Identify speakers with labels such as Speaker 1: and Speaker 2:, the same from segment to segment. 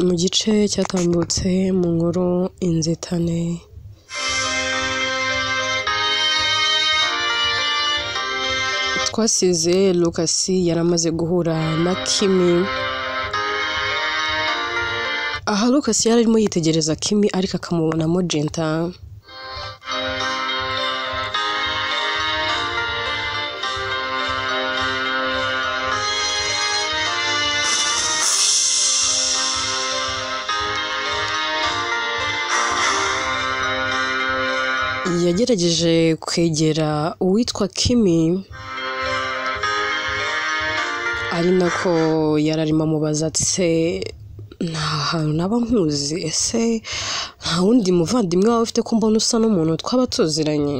Speaker 1: Mu gice cyatambutse mu nkuru Inzitane, twasize Lucas yaramaze guhura na Kimi. Aha Lucas yari arimo yitegereza Kimi ariko akamubonamo Jenta. Yagerageje kwegera uwitwa Kimi ari nako yari arimo amubaza ati se nta hantu naba nkuzi, ese nta wundi muvandimwe wawe ufite ko mbona usa n'umuntu twaba tuziranye?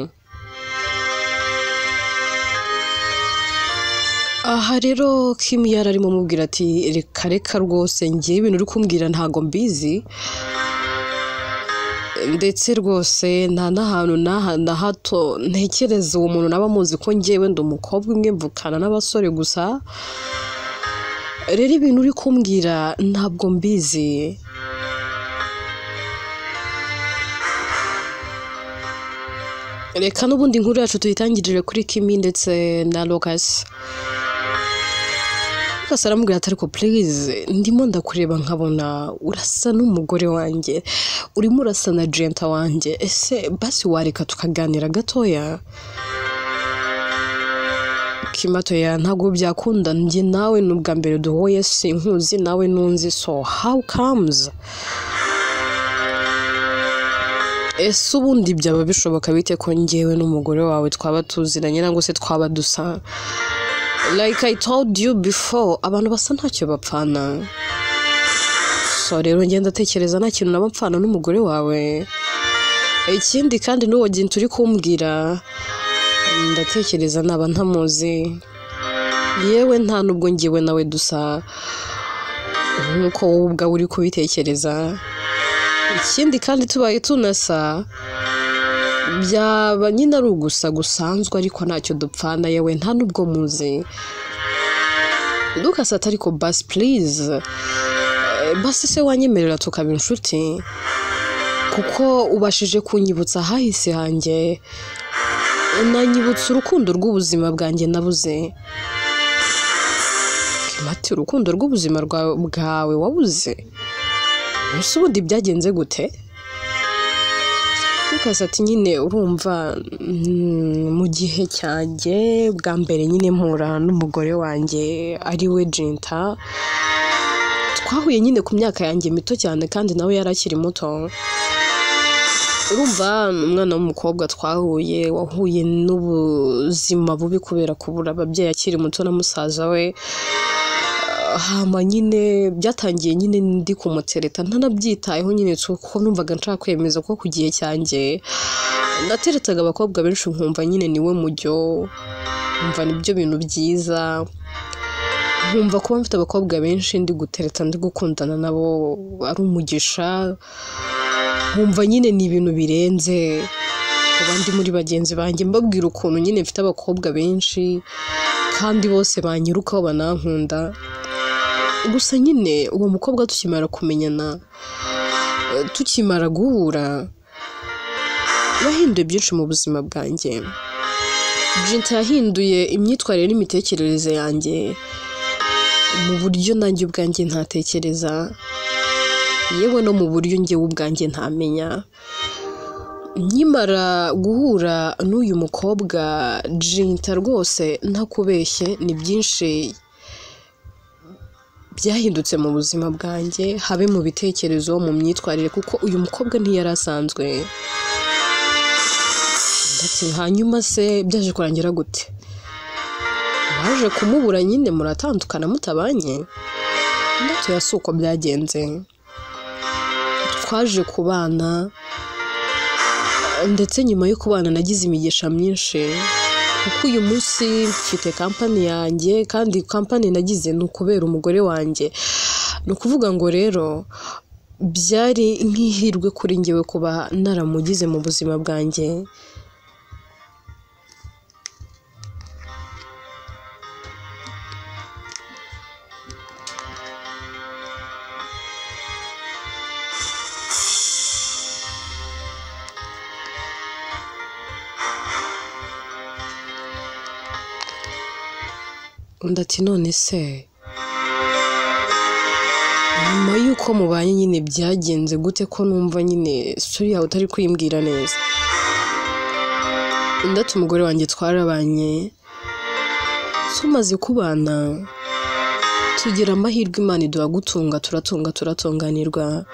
Speaker 1: Aha rero Kimi yari arimo amubwira ati reka reka rwose ngewe ibintu uri kumbwira ntago mbizi, ndetse rwose nta n'ahantu na hato ntekereza uwo muntu naba muzi ko ngewe ndi umukobwa umwe mvukana n'abasore gusa, rero ibintu uri kumbwira ntabwo mbizi. Reka n'ubundi inkuru yacu tuyitangirire kuri Kimi ndetse na Lucas. Lucas aramubwira ati ariko please ndimo ndakureba nkabona urasa n'umugore wanjye, urimo urasa na Jenta wanjye, ese basi wareka tukaganira gatoya? Kimi ati oya ntabwo byakunda, njye nawe ni ubwa mbere duhuye, sinkuzi nawe ntunzi, so how comes? Ese ubundi byaba bishoboka bite ko njyewe n'umugore wawe twaba tuziranye cyangwa se twaba dusa? Like I told you before, abantu basa ntacyo bapfana. So rero ngenda ndatekereza nta kintu naba mpfana n'umugore wawe. Ikindi kandi n'uwo gintu uri kumbwira ndatekereza naba ntamuzi, yewe nta nubwo njyewe nawe dusa nk'uko wowe ubwawe uri kubitekereza. Ikindi kandi tubaye tunasa byaba nyine ari ugusa gusanzwe ariko ntacyo dupfana, yewe nta nubwo muzi. Lucas ati ariko basi please, basi se wanyemerera tukaba inshuti, kuko ubashije kunyibutsa ahahise hanjye, unanyibutsa urukundo rw'ubuzima bwanjye nabuze. Kimi ati urukundo rw'ubuzima bwawe wabuze? Ese ubundi byagenze gute? Lucas ati nyine urumva mu gihe cyanjye bwa mbere nyine mpura n'umugore wanjye ari we Jenta, twahuye nyine ku myaka yanjye mito cyane kandi nawe yari akiri muto. Urumva umwana w'umukobwa twahuye wahuye n'ubuzima bubi kubera kubura ababyeyi akiri muto na musaza we. Hama nyine byatangiye nyine ndi kumutereta ntanabyitayeho nyine kuko numvaga nshaka kwemeza ko ku gihe cyanjye nateretaga abakobwa benshi nkumva nyine niwe mujyo, nkumva nibyo bintu byiza, nkumva kuba mfite abakobwa benshi ndi gutereta ndi gukundana nabo ari umugisha, nkumva nyine ni ibintu birenze kuba ndi muri bagenzi banjye mbabwira ukuntu nyine mfite abakobwa benshi kandi bose banyirukaho banankunda. Gusa nyine uwo mukobwa tukimara kumenyana, tukimara guhura, yahinduye byinshi mu buzima bwanjye. Jenta yahinduye imyitwarire n'imitekerereze yanjye mu buryo nanjye ubwanjye ntatekereza, yewe no mu buryo njyewe ubwanjye ntamenya. Nkimara guhura n'uyu mukobwa Jenta rwose ntakubeshye ni byinshi byahindutse mu buzima bwanjye, habe mu bitekerezo, mu myitwarire, kuko uyu mukobwa ntiyari asanzwe. Ndetse hanyuma se byaje kurangira gute? Waje kumubura nyine muratandukana mutabanye? Ndetse si uko byagenze, twaje kubana ndetse nyuma yo kubana nagize imigisha myinshi, kuko uyu munsi mfite kampani yanjye kandi kampani nagize ni ukubera umugore wanjye. Ni ukuvuga ngo rero byari nk'ihirwe kuri njyewe kuba naramugize mu buzima bwanjye. Undi ati none se nyuma y'uko mubanye nyine byagenze gute ko numva nyine story yawe utari kuyimbwira neza? Undi ati umugore wanjye twarabanye, tumaze kubana tugira amahirwe Imana iduha gutunga, turatunga turatunganirwa.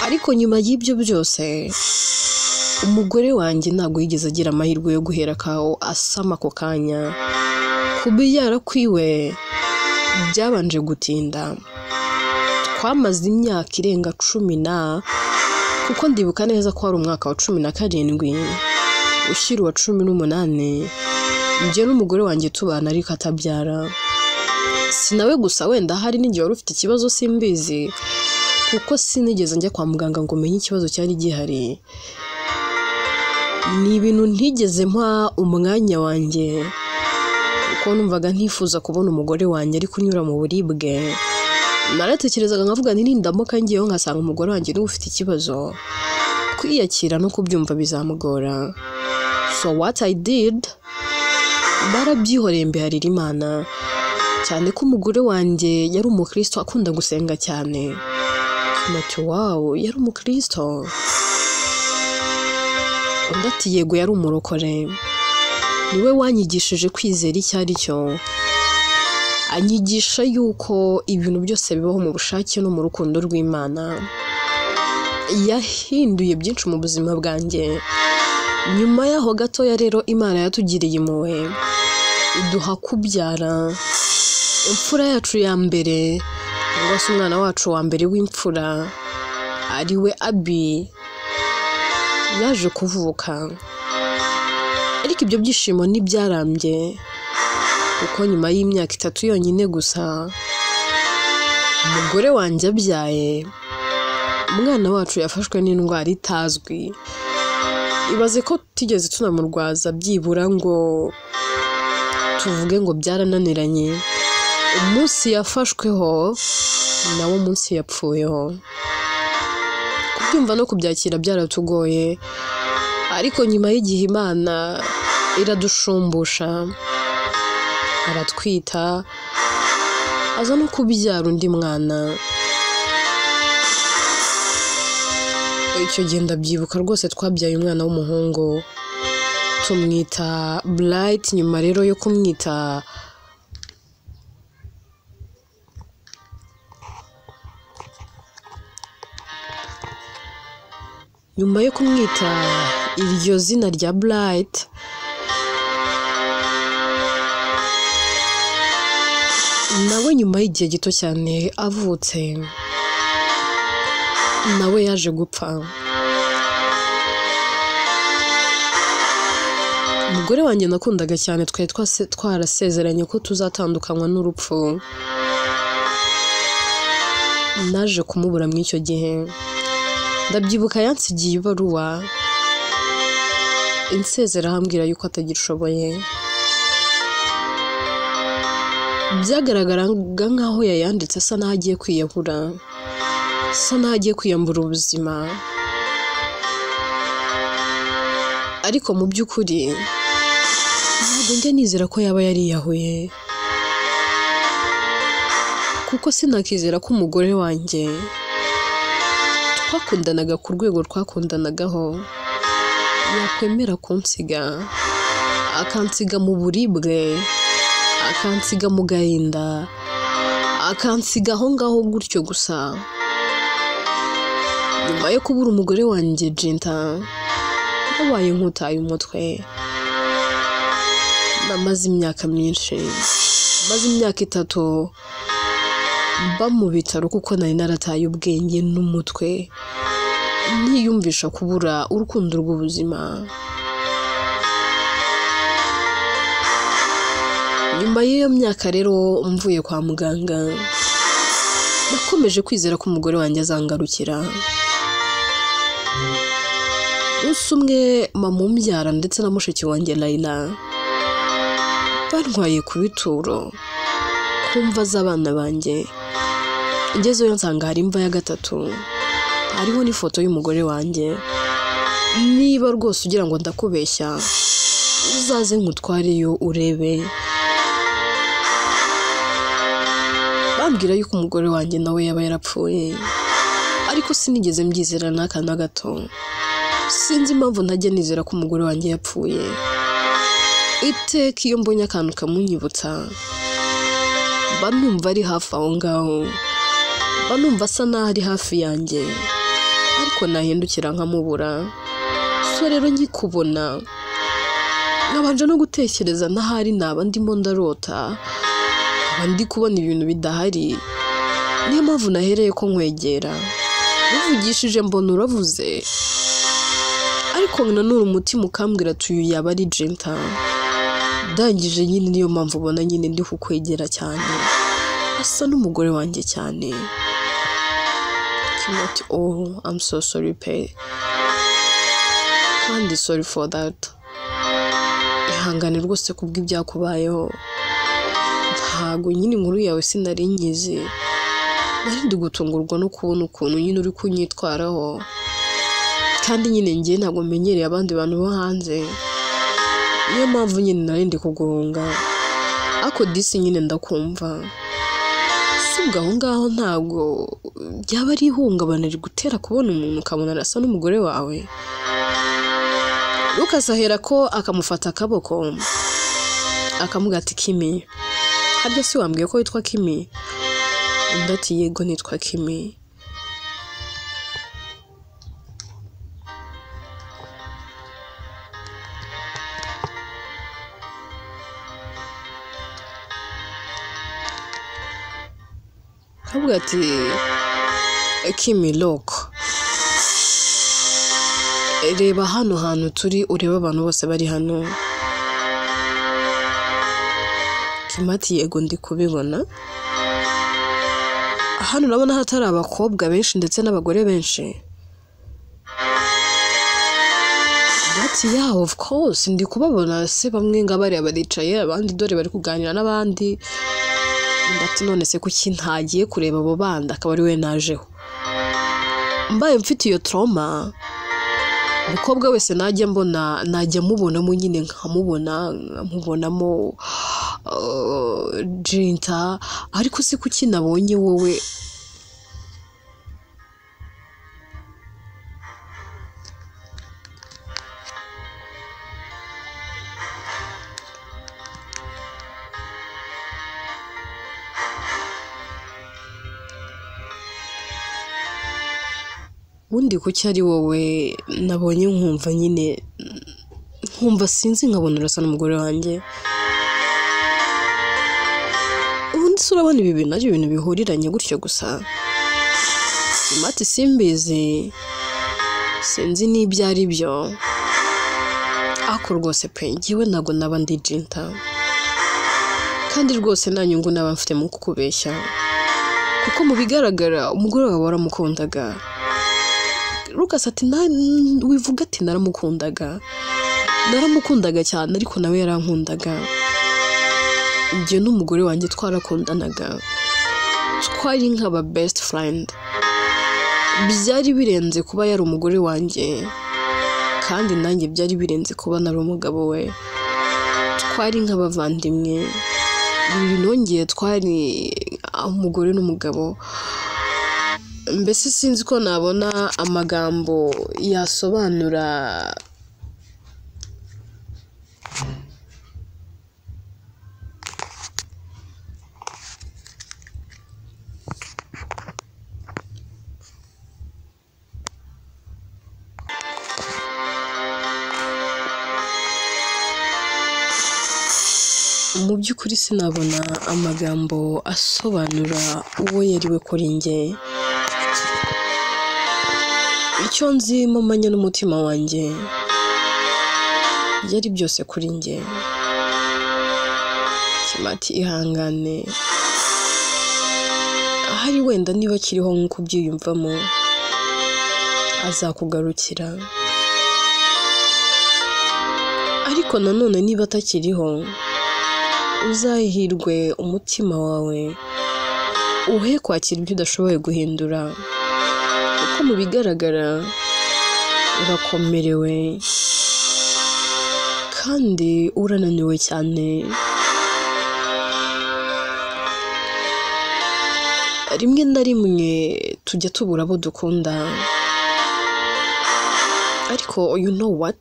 Speaker 1: Ariko nyuma y'ibyo byose umugore wanjye ntabwo yigeze agira amahirwe yo guhera kawo asama ako kanya. Kubyara kwiwe byabanje gutinda, twamaze imyaka irenga 10 kuko ndibuka neza ko hari umwaka wa 17 ushyira uwa 18 njye n'umugore wanjye tubana ariko atabyara. Si nawe gusa, wenda hari n'igihe wari ufite ikibazo simbizi, kuko sinigeze njya kwa muganga ngo menye ikibazo cyari gihari. Ni ibintu ntigeze mpa umwanya wanjye, kuko numvaga ntifuza kubona umugore wanjye ari kunyura mu buribwe. Naratekerezaga nkavuga nti nindamuka ngiyeho nkasanga umugore wanjye niwe ufite ikibazo, kwiyakira no kubyumva bizamugora. So what I did, barabyihoreye mbiharira Imana, cyane ko umugore wanjye yari umukristo akunda gusenga cyane. Ati wow, yari umukristo? Undi ati yego yari umurokore, niwe wanyigishije kwizera icyo ari cyo, anyigisha yuko ibintu byose bibaho mu bushake no mu rukundo rw'Imana. Yahinduye byinshi mu buzima bwanjye. Nyuma yaho gatoya rero Imana yatugiriye impuhwe, iduha kubyara imfura yacu ya mbere, cyangwa se umwana wacu wa mbere w'imfura ariwe Abi, yaje kuvuka. Ariko ibyo byishimo ntibyarambye, kuko nyuma y'imyaka 3 yonyine gusa umugore wanjye abyaye, umwana wacu yafashwe n'indwara itazwi. Ibaze ko tutigeze tunamurwaza byibura ngo tuvuge ngo byarananiranye. Umunsi yafashweho nawo munsi yapfuyeho. Kubyumva no kubyakira byaratugoye, ariko nyuma y'igihe Imana iradushumbusha, aratwita, aza no kubyara undi mwana. Icyo gihe ndabyibuka rwose, twabyaye umwana w'umuhungu tumwita Bright. Nyuma rero yo kumwita iryo zina rya Bright, nawe nyuma y'igihe gito cyane avutse, nawe yaje gupfa. Umugore wanjye nakundaga cyane, twari twarasezeranye ko tuzatandukanywa n'urupfu. Naje kumubura muri icyo gihe. Ndabyibuka yansigiye ibaruwa insezera, ambwira yuko atagishoboye. Byagaragaraga nkaho yayanditse asa n'aho agiye kwiyahura, asa n'aho agiye kwiyambura ubuzima. Ariko mu by'ukuri ntabwo njya nizera ko yaba yariyahuye, kuko sinakizera ko umugore wanjye twakundanaga ku rwego twakundanagaho yakwemera kunsiga, akansiga mu buribwe, akansiga mu gahinda, akansiga aho ngaho gutyo gusa. Nyuma yo kubura umugore wanjye Jinta, nabaye nk'utaye umutwe. Namaze imyaka myinshi, maze imyaka 3 mba mu bitaro kuko nari narataye ubwenge n'umutwe, ntiyumvisha kubura urukundo rw'ubuzima. Nyuma y'iyo myaka rero mvuye kwa muganga, nakomeje kwizera ko umugore wanjye azangarukira. Umunsi umwe mama umbyara ndetse na mushiki wanjye Layla bantwaye ku bituro ku mva z'abana banjye. Ngezeyo nsanga hari imva ya 3, hariho n'ifoto y'umugore wanjye. Niba rwose ugira ngo ndakubeshya, uzaze nkutwareyo urebe. Arambwira yuko umugore wanjye nawe yaba yarapfuye, ariko sinigeze mbyizera n'aka na gato. Sinzi impamvu ntajya nizera ko umugore wanjye yapfuye. Iteka iyo mbonye akantu kamunyibutsa mba numva ari hafi aho ngaho, mba numva asa n'aho ari hafi yanjye, ariko nahindukira nkamubura. So rero nkikubona nkabanje no gutekereza n'ahari naba ndimo ndarota, nkaba ndi kubona ibintu bidahari. Niyo mpamvu nahereye ko nkwegera, uvugishije mbona uravuze, ariko nanone umutima ukambwira ati uyu yaba ari Jenta. Ndangije nyine niyo mpamvu ubona nyine ndi kukwegera cyane, asa n'umugore wanjye cyane. Kim ati oh I'm so sorry pe, kandi sorry for that. Ihangane rwose kubw'ibyakubayeho, ntago nyine inkuru yawe sinari nyizi, nari ndi gutungurwa no kubona ukuntu nyine uri kunyitwaraho, kandi nyine njye ntabwo menyereye abandi bantu bo hanze, niyo mpamvu nyine nari ndi kuguhunga, ariko disi nyine ndakumva. Si ubwo aho ngaho ntabwo byaba ari ihungabana rigutera kubona umuntu ukabona arasa n'umugore wawe? Lucas ahera ko akamufata akaboko akamubwira ati Kimi, harya si wambwiye ko witwa Kimi? Undi ati yego nitwa Kimi. Akamubwira ati Kimi look, reba hano hantu turi, urebe abantu bose bari hano. Kimi ati yego ndi kubibona. Hano urabona hatari abakobwa benshi ndetse n'abagore benshi. Ati yeah of course ndi kubabona se, bamwe nga bariya baricaye, abandi dore bari kuganira n'abandi. Undi ati none se kuki ntagiye kureba abo bandi akaba ari we najeho? Mbaye mfite iyo trauma, umukobwa wese najya mbona najya mubonamo nyine nkamubona nkamubonamo Jinta, ariko se kuki nabonye wowe? Ubundi kuki ari wowe nabonye nkumva nyine nkumva sinzi nkabona urasa n'umugore wanjye. Ubundi se urabona ibi bintu ari ibintu bihuriranye gutyo gusa? Mati simbizi, sinzi n'ibyo ari byo, ariko rwose pe njyewe ntabwo naba ndi Jinta, kandi rwose nta nyungu naba mfite mu kukubeshya, kuko mu bigaragara umugore wawe waramukundaga. Lucas ati wivuga ati naramukundaga, naramukundaga cyane, ariko nawe yarankundaga. Njye n'umugore wanjye twarakundanaga, twari nk'aba best friend. Byari birenze kuba yari umugore wanjye, kandi nanjye byari birenze kuba nari umugabo we. Twari nk'abavandimwe, binongeye twari umugore n'umugabo. Mbese sinzi ko nabona amagambo yasobanura mu by'ukuri sinabona amagambo asobanura uwo yari we kuri njye. Icyo nzi mpamanya n'umutima wanjye, yari byose kuri njye. Kim ati ihangane, ahari wenda niba akiriho nk'uko ubyiyumvamo azakugarukira, ariko nanone niba atakiriho uzahirwe umutima wawe uhe kwakira ibyo udashoboye guhindura, kuko mu bigaragara urakomerewe kandi urananiwe cyane. Rimwe na rimwe tujya tubura abo dukunda, ariko you know what,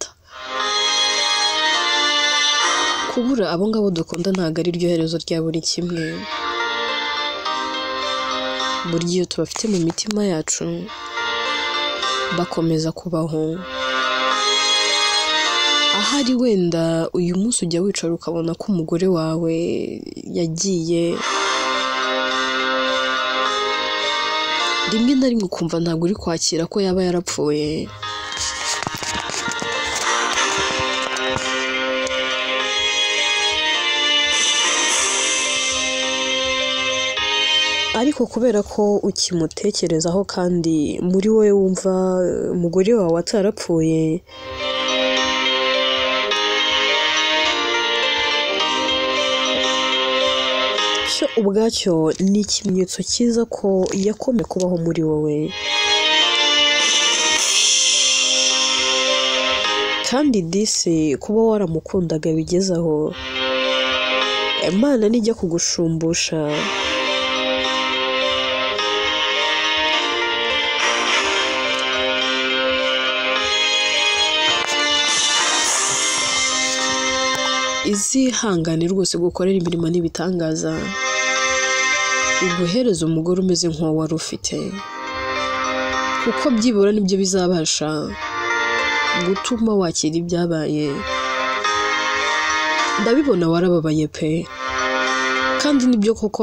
Speaker 1: kubura abo ngabo dukunda ntabwo ari ryo herezo rya buri kimwe. Burya iyo tubafite mu mitima yacu bakomeza kubaho. Ahari wenda uyu munsi ujya wicara ukabona ko umugore wawe yagiye, rimwe na rimwe ukumva ntabwo uri kwakira ko yaba yarapfuye. Ariko kubera ko ukimutekerezaho kandi muri wowe wumva umugore wawe atarapfuye, cyo ubwacyo ni ikimenyetso cyiza ko yakomeye kubaho muri wowe. Kandi disi kuba waramukundaga bigeze aho, Imana nijya kugushumbusha izihangane rwose gukorera imirimo n'ibitangaza, iguhereza umugore umeze nk'uwo wari ufite, kuko byibura nibyo bizabasha gutuma wakira ibyabaye. Ndabibona warababaye pe, kandi nibyo koko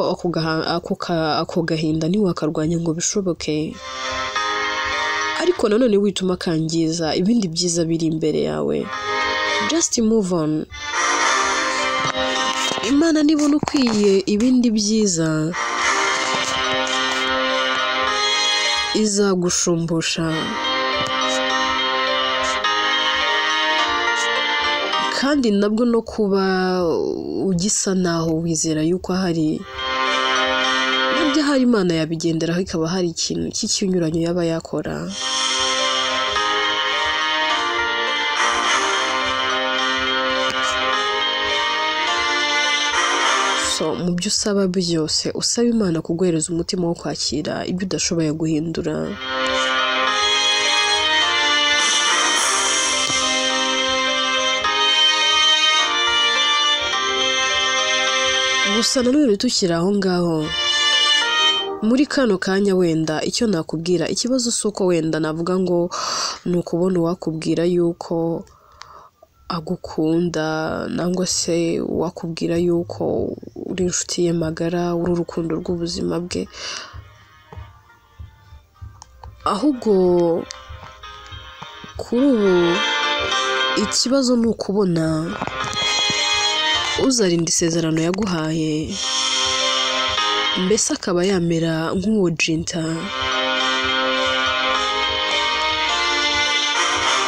Speaker 1: ako gahinda ntiwakarwanya ngo bishoboke, ariko nanone wituma kangiza ibindi byiza biri imbere yawe. Just move on. Imana nibona ukwiye ibindi byiza izagushumbusha. Kandi nabwo no kuba ugisa naho wizera yuko ahari, nabyo ahari Imana yabigenderaho ikaba hari ikintu cy'ikinyuranyo yaba yakora. So mu byo usaba byose usaba Imana kuguhereza umutima wo kwakira ibyo udashoboye guhindura. Gusa nanone tukiri aho ngaho, muri kano kanya wenda icyo nakubwira, ikibazo si uko wenda navuga ngo ni ukubona uwakubwira yuko agukunda, nangwa se uwakubwira yuko uri inshuti ye magara, uri urukundo rw'ubuzima bwe, ahubwo kuri ubu ikibazo ni ukubona uzarinda isezerano yaguhaye, mbese akaba yamera nk'uwo Jinta.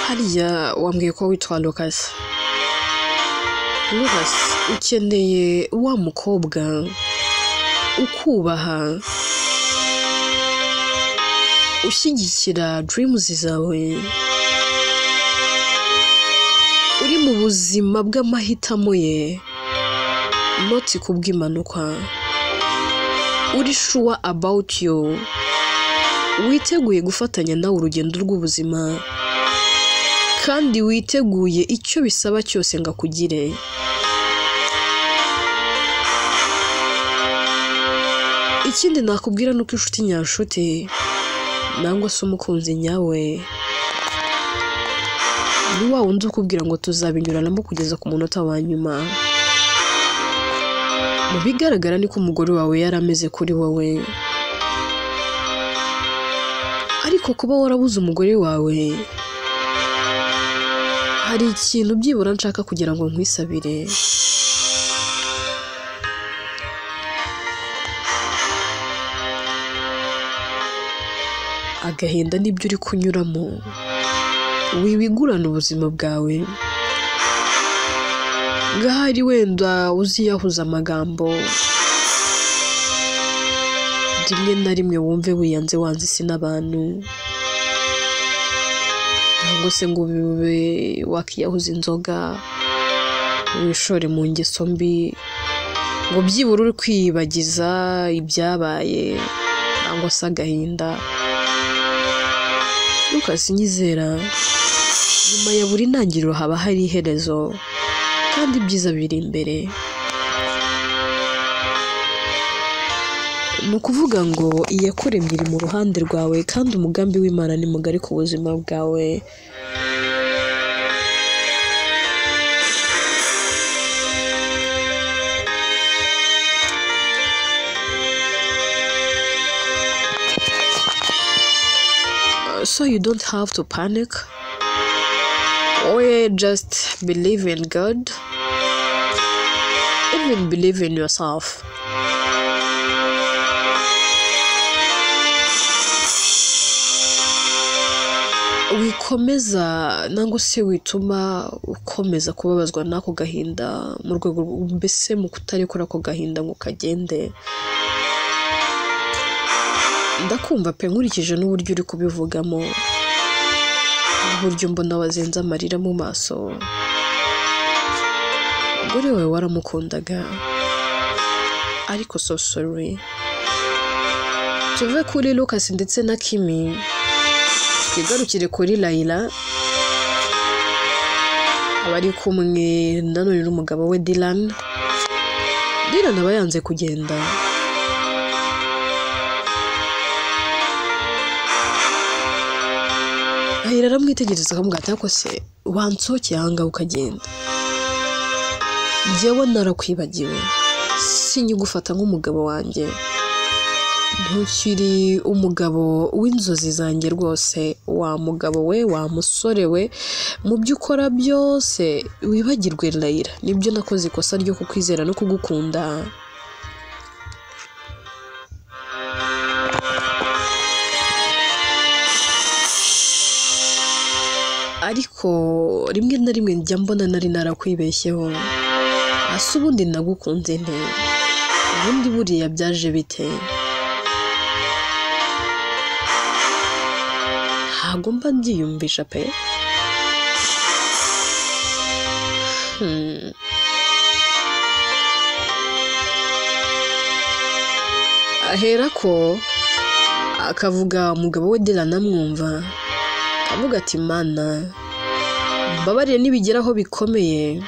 Speaker 1: Harya wambwiye ko witwa Lucas. Lucas, ukeneye wa mukobwa ukubaha, ushyigikira dreams zawe, uri mu buzima bw'amahitamo ye, not kubw'impanuka, uri sure about you, witeguye gufatanya nawe urugendo rw'ubuzima, kandi witeguye icyo bisaba cyose ngo akugire. Ikindi nakubwira ni uko inshuti nyanshuti nangwa se umukunzi nyawe ni wa wundi ukubwira ngo tuzabinyuranamo kugeza ku munota wa nyuma. Mu bigaragara niko umugore wawe yari ameze kuri wowe, ariko kuba warabuze umugore wawe, hari ikintu byibura nshaka kugira ngo nkwisabire. Agahinda n'ibyo uri kunyuramo, wibigurana ubuzima bwawe. Ngahari wenda uziyahuza amagambo, rimwe na rimwe wumve wiyanze wanze isi n'abantu, ntabwo se ngo ube wakiyahuza inzoga, wishore mu ngeso mbi, ngo byibura uri kwiyibagiza ibyabaye, Nangwa se agahinda. Lucas nyizera, nyuma ya buri ntangiriro haba hari iherezo, kandi ibyiza biri imbere. Ni ukuvuga ngo Iyakuremye iri mu ruhande rwawe, kandi umugambi w'Imana ni mugari ku buzima bwawe. So you don't have to panic. Or just believe in God. Even believe in yourself. Wikomeza nangwa se wituma ukomeza kubabazwa n'ako gahinda mu rwego mbese mu kutarekura ako gahinda ngo kagende. Ndakumva pe, nkurikije n'uburyo uri kubivugamo, uburyo mbona wazenze amarira mu maso. Umugore wawe waramukundaga, ariko so sorry. Tuve kuri Lucas ndetse na Kimi, twigarukire kuri Layla. Abari kumwe nanone n'umugabo we Dylan. Dylan aba yanze kugenda. Layla aramwitegereza akamubwira ati ariko se wansokeye aha ngaha ukagenda, njyewe narakwibagiwe, sinyigufata nk'umugabo wanjye, ntukiri umugabo w'inzozi zanjye rwose, wa mugabo we, wa musore we, mu byo ukora byose wibagirwe Layla, nibyo nakoze ikosa ryo kukwizera no kugukunda. Ariko rimwe na rimwe njya mbona nari narakwibeshyeho, ase ubundi nagukunze nte, ubundi buriya byaje bite? Ntabwo mba mbyiyumvisha pe. Ahera ko akavuga umugabo we Dylan amwumva, akavuga ati Mana mbabarire nibigeraho bikomeye,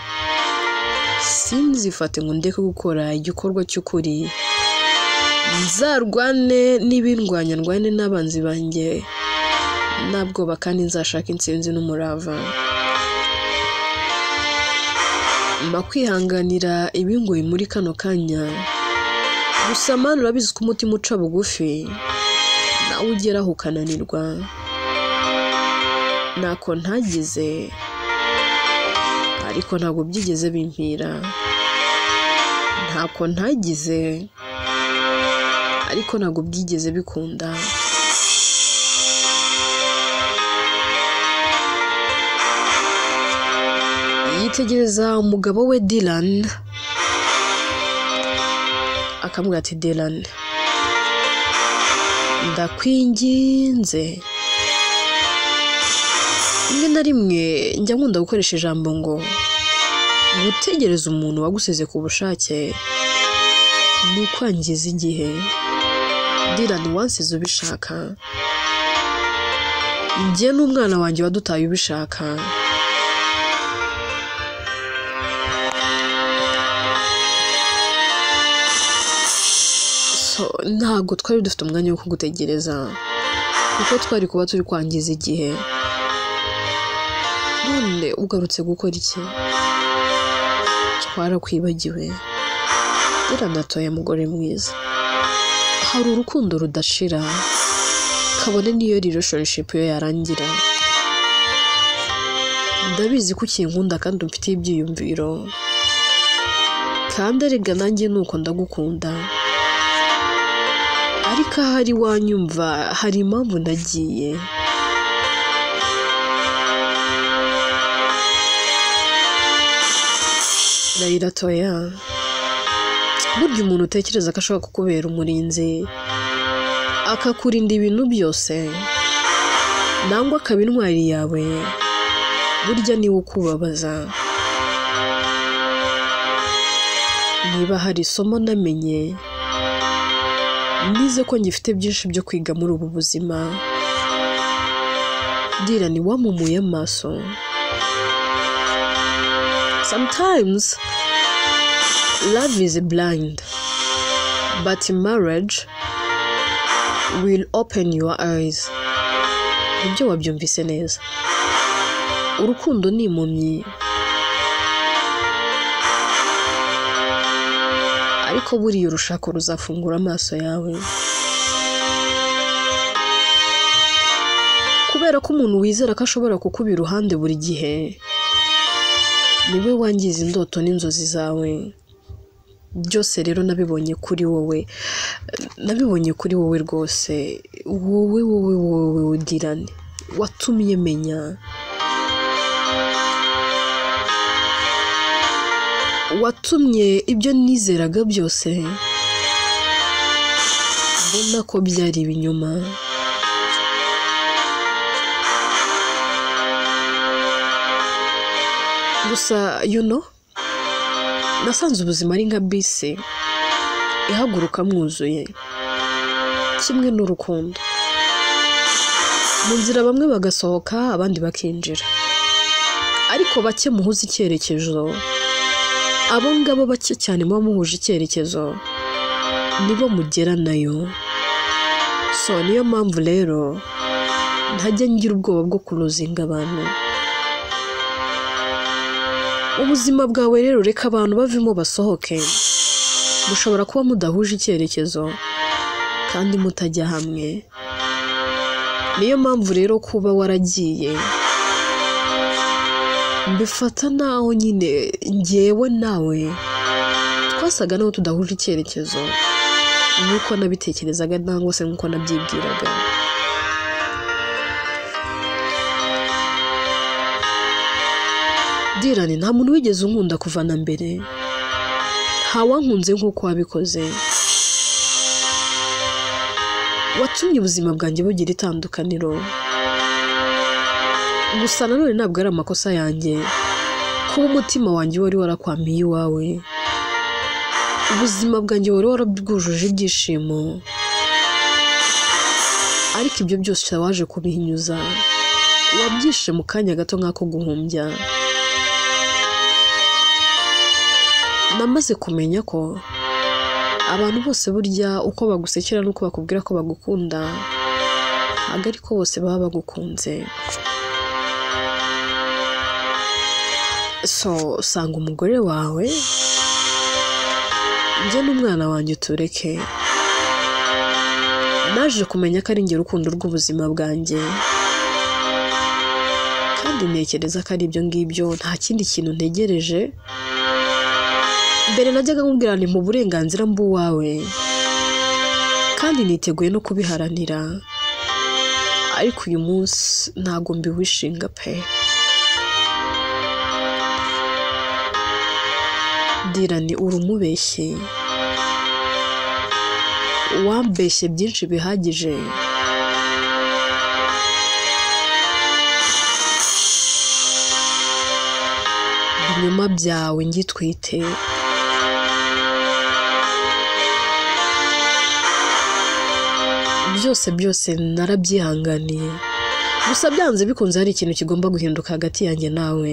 Speaker 1: sinzifate ngo ndeke gukora igikorwa cy'ukuri, nzarwane n'ibindwanya, ndwane n'abanzi banjye ntabwoba, kandi nzashaka intsinzi n'umurava. Mba kwihanganira ibingoye muri kano kanya, gusa Mana urabizi ko umutima uca bugufi, nawe ugeraho ukananirwa. Ntako ntagize, ariko ntabwo byigeze bimpira. Ntako ntagize, ariko ntabwo byigeze bikunda. Yitegereza umugabo we Dylan, akamubwira ati Dylan, ndakwinginze. Rimwe na rimwe njya nkunda gukoresha ijambo ngo gutegereza umuntu wagusize ku bushake ni ukwangiza igihe. Dylan, wansize ubishaka, njye n'umwana wanjye wadutaye ubishaka. So ntabwo twari dufite umwanya wo kugutegereza, kuko twari kuba turi kwangiza igihe. None ugarutse gukora iki? Twarakwibagiwe. Dylan atoye mugore mwiza. Hari urukundo rudashira, kabone niyo relationship yo yarangira. Ndabizi ko ukinkunda kandi umfitiye ibyiyumviro, kandi erega nanjye nuko ndagukunda, ariko ahari wanyumva hari impamvu nagiye. Layla toya, burya umuntu utekereza ko ashobora kukubera umurinzi, akakurinda ibintu byose, nangwa akaba intwari yawe, burya niwe ukubabaza. Niba hari isomo namenye, Nize ko ngifite byinshi byo kwiga muri ubu buzima. Dylan, wampumuye amaso. Sometimes love is blind, but marriage will open your eyes. Ibyo wabyumvise neza. Urukundo ni impumyi, ariko buriya urushako ruzafungura amaso yawe. Kubera ko umuntu wizera ko ashobora kukuba iruhande buri gihe, niwe wangiza indoto n'inzozi zawe. Byose rero nabibonye kuri wowe, nabibonye kuri wowe rwose. Wowe wowe wowe Dylan, watumye menya, watumye ibyo nizeraga byose mbona ko byari ibinyoma. Gusa you know, nasanze ubuzima ari nka bisi ihaguruka mwuzuye, kimwe n'urukundo. Mu nzira bamwe bagasohoka abandi bakinjira, ariko bake muhuza icyerekezo. Abo ngabo bake cyane muba muhuje icyerekezo nibo mugera nayo. So niyo mpamvu rero ntajya ngira ubwoba bwo kuruzinga abantu. Ubuzima bwawe rero reka abantu bavemo basohoke. Mushobora kuba mudahuje icyerekezo kandi mutajya hamwe. Niyo mpamvu rero kuba waragiye mbifata naho nyine njyewe nawe twasaga naho tudahuje icyerekezo nk'uko nabitekerezaga nangwa se nk'uko nabyibwiraga. Dylan, nta muntu wigeze unkunda kuva na mbere, ntawankunze nk'uko wabikoze. Watumye ubuzima bwanjye bugira itandukaniro. Gusa nanone ntabwo ari amakosa yanjye kuba umutima wanjye wari warakwamiye iwawe. Ubuzima bwanjye wari warabwujuje ibyishimo, ariko ibyo byose waje kubihinyuza. Wabyishe mu kanya gato nk'ako guhumbya. Namaze kumenya ko abantu bose burya uko bagusekera n'uko bakubwira ko bagukunda, ntabwo ariko bose baba bagukunze. So usanga umugore wawe, njye n'umwana wanjye tureke. Naje kumenya ko ari njye urukundo rw'ubuzima bwanjye, kandi ntekereza ko ari ibyo ngibyo, nta kindi kintu ntegereje. Mbere najyaga nkubwira nti mu burenganzira mbuwawe, kandi niteguye no kubiharanira, ariko uyu munsi ntago mbiwishinga pe. Dylan, urumubeshye, wambeshye byinshi bihagije. Ibinyoma byawe ngitwite. Byose byose narabyihanganiye. Gusa byanze bikunze hari ikintu kigomba guhinduka hagati yanjye nawe,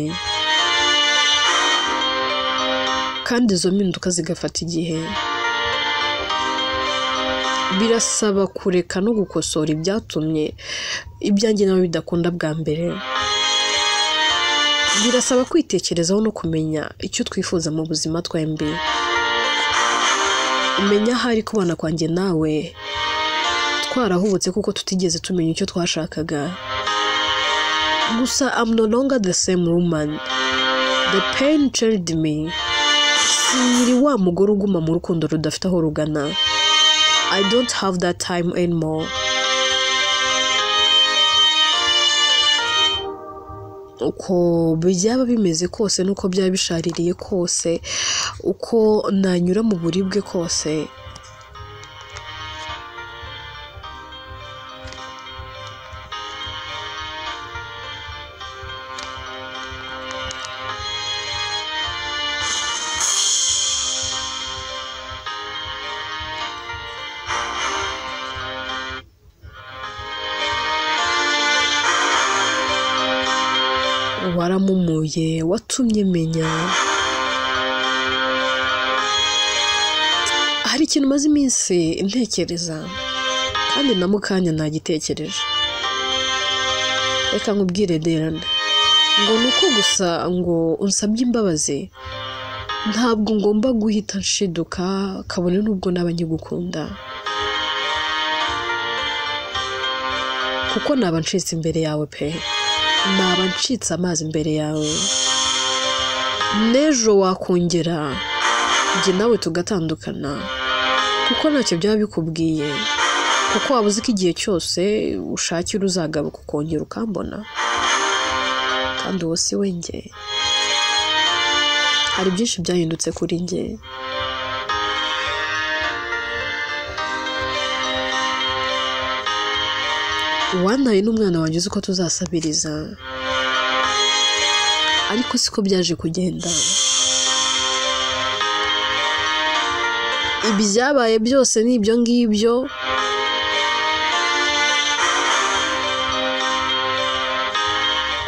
Speaker 1: kandi izo mpinduka zigafata igihe. Birasaba kureka no gukosora ibyatumye ibyanjye nawe bidakunda bwa mbere. Birasaba kwitekerezaho no kumenya icyo twifuza mu buzima twembi. Umenya ahari kubana kwanjye nawe twarahubutse kuko tutigeze tumenya icyo twashakaga. Gusa I'm no longer the same woman. The pain changed me. Sinkiri wa mugore uguma mu rukundo rudafite aho rugana. I don't have that time anymore. Uko byaba bimeze kose, nuko byaba bishaririye kose, uko nanyura mu buribwe kose, Waramumuye, watumye menya. Hari ikintu maze iminsi ntekereza kandi na mukanya nagitekereje. Reka nkubwire Dylan, ngo ni uko gusa ngo unsabye imbabazi, ntabwo ngomba guhita nshiduka kabone n'ubwo naba nkigukunda, kuko naba ncitse imbere yawe pe, naba ncitse amazi imbere yawe. N'ejo wakongera njye nawe tugatandukana, kuko ntacyo byaba bikubwiye, kuko waba uzi ko igihe cyose ushakira uzagaruka ukongera ukambona, kandi uwo si we njye. Hari byinshi byahindutse kuri njye. Wantaye n'umwana wanjye uzi ko tuzasabiriza, ariko siko byaje kugenda. Ibyabaye byose ni ibyo ngibyo.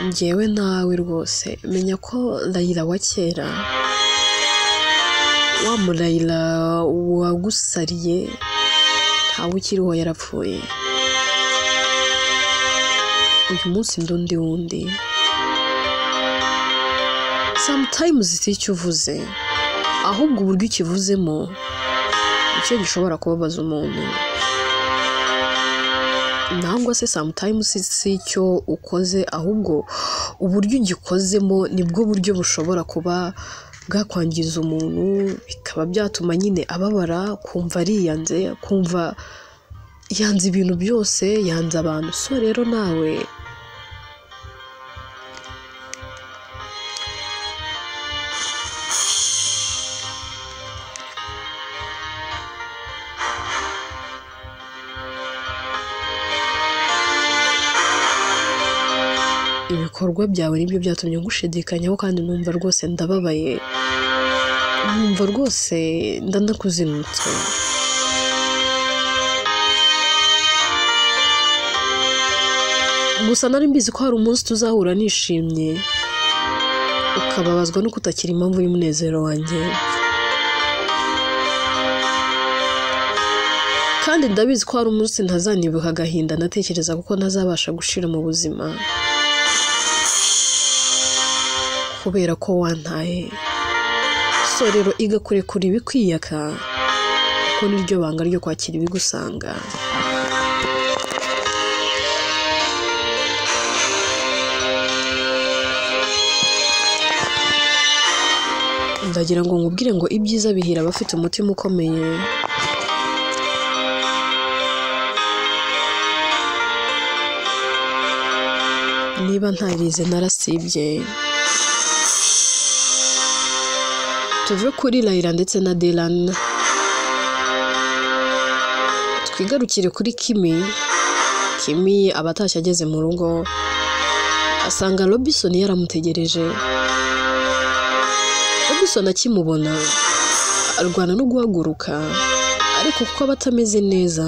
Speaker 1: Njyewe nawe rwose menya ko Layla wa kera, wa Layla wagusariye, ntawe ukiriho, yarapfuye. Uyu munsi ndundi wundi. Sometimes si icyo uvuze, ahubwo uburyo ukivuzemo nicyo gishobora kubabaza umuntu. Nangwa se sometimes si icyo ukoze, ahubwo uburyo ugikozemo nibwo buryo bushobora kuba bwakwangiza umuntu, bikaba byatuma nyine ababara, kumva ariyanze, kumva yanze ibintu byose, yanze abantu. So rero nawe ibikorwa byawe nibyo byatumye ngushidikanyaho, kandi numva rwose ndababaye, numva rwose ndanakuzinutswe. Gusa nari mbizi ko hari umunsi tuzahura nishimye, ukababazwa no kutakira impamvu y'umunezero wanjye. Kandi ndabizi ko hari umunsi ntazanibuka agahinda natekereza, kuko ntazabasha gushira mu buzima kubera ko wantaye. So rero iga kurekura ibikwiyaka, kuko niryo banga ryo kwakira ibigusanga. Ndagira ngo nkubwire ngo ibyiza bihira abafite umutima ukomeye. Niba ntarize narasibye. Tuve kuri Layla ndetse na Dylan, twigarukire kuri Kimi. Kimi aba atashye ageze mu rugo asanga Robinson yaramutegereje. Robinson akimubona arwana no guhaguruka, ariko kuko aba atameze neza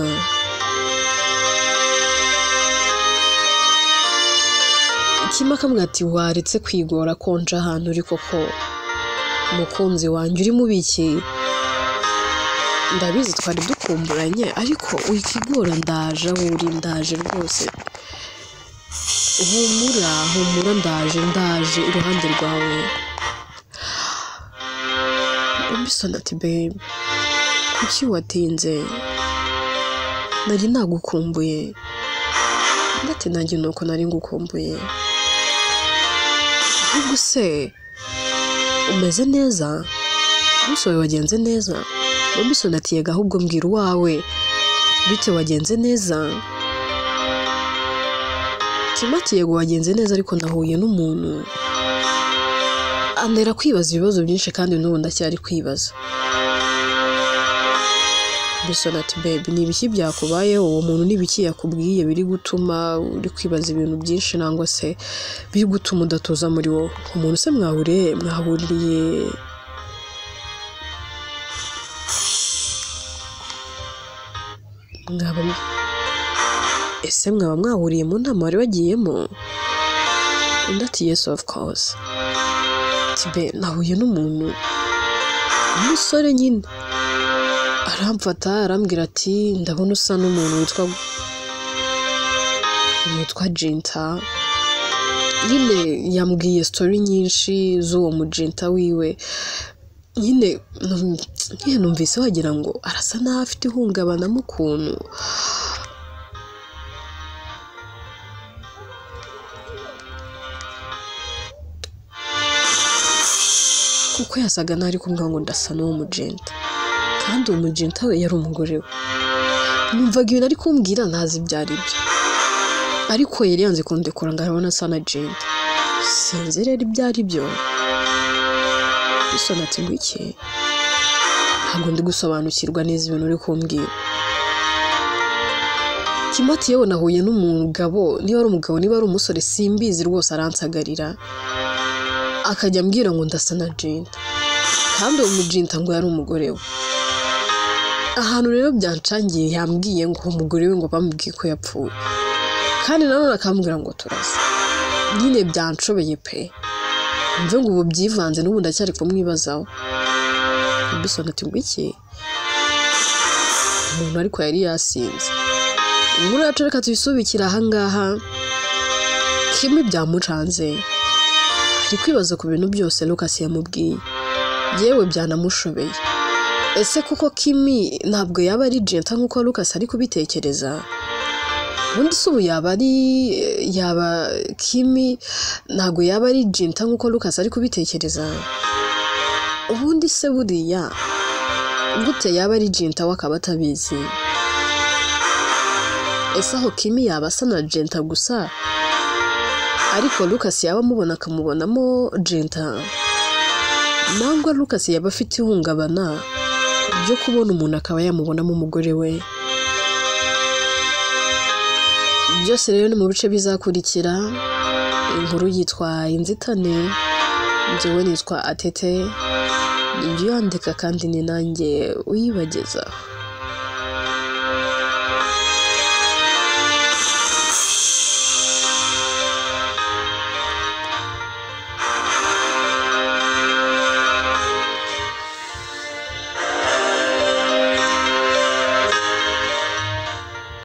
Speaker 1: Kimi akamubwira ati waretse kwigora konja ahantu uri koko, umukunzi wanjye uri mubiki, ndabizi twari dukumburanye, ariko wikigora, ndaje aho uri, ndaje rwose, humura humura, ndaje ndaje iruhande rwawe. Robinson ati babe, kuki watinze? Nari nagukumbuye. Ndati nanjye nuko nari ngukumbuye. Ahubwo se umeze neza? Umunsi wawe wagenze neza? Robinson ati yega, ahubwo mbwira uwawe, bite wagenze neza? Kimi ati yego wagenze neza, ariko nahuye n'umuntu antera kwibaza ibibazo byinshi, kandi n'ubu ndacyari kwibaza. Robinson ati babe, ni ibiki byakubayeho? Uwo muntu ni ibiki yakubwiye biri gutuma uri kwibaza ibintu byinshi, nangwa se biri gutuma udatuza muri wowe? Umuntu se mwahuriye ese mwaba mwahuriye mu nama wari wagiyemo? Undi ati yes of course. Ati bae nahuye n'umuntu umusore nyine aramfata arambwira ati ndabona usa n'umuntu witwa Jinta. Nyine yambwiye story nyinshi z'uwo mujinta wiwe, nyine numvise wagira ngo arasa n'aho afite ihungabana mu kuntu. Kuko yasaga n'aho ari kumbwira ngo ndasa n'uwo mujinta, kandi uwo mujinta we yari umugore we. Numvaga ibintu ari kumbwira ntazi ibyo ari byo, ariko yari yanze kundekura ngo arabona asa na Jinta. Sinzi rero ibyo ari byo. Bisoni ati ngo iki? Ntabwo ndi gusobanukirwa neza ibintu uri kumbwira. Kim ati yewe nahuye n'umugabo, niba ari umugabo niba ari umusore simbizi rwose, aransagarira akajya ambwira ngo ndasa na Jinta, kandi uwo mujinta ngo yari umugore we. Ahantu rero byancangiye yambwiye ngo umugore we ngo bamubwiye ko yapfuye, kandi nanone akambwira ngo turasa. Nyine byanshobeye pe, mve ngo ubu byivanze n'ubu ndacyari kumwibazaho. Bisoni ati ngo iki? Umuntu ariko yari yasinze. Inkuru yacu reka tuyisubikire ahangaha. Kimi byamucanze, ari kwibaza ku bintu byose Lucas yamubwiye, yewe byanamushobeye. Ese kuko Kimi ntabwo yaba ari Jinta nk'uko Lucas ari kubitekereza? Ubundi se ubu yaba Kimi ntabwo yaba ari Jinta nk'uko Lucas ari kubitekereza? Ubundi se buriya gute yaba ari Jinta we akaba atabizi? Ese aho Kimi yaba asa na Jinta gusa, ariko Lucas yaba amubona akamubonamo Jinta? Nangwa Lucas yaba afite ihungabana ryo kubona umuntu akaba yamubonamo umugore we? Byose rero ni mu bice bizakurikira. Inkuru yitwa Inzitane, njyewe nitwa Atete, ni njye uyandika kandi ni nanjye uyibagezaho.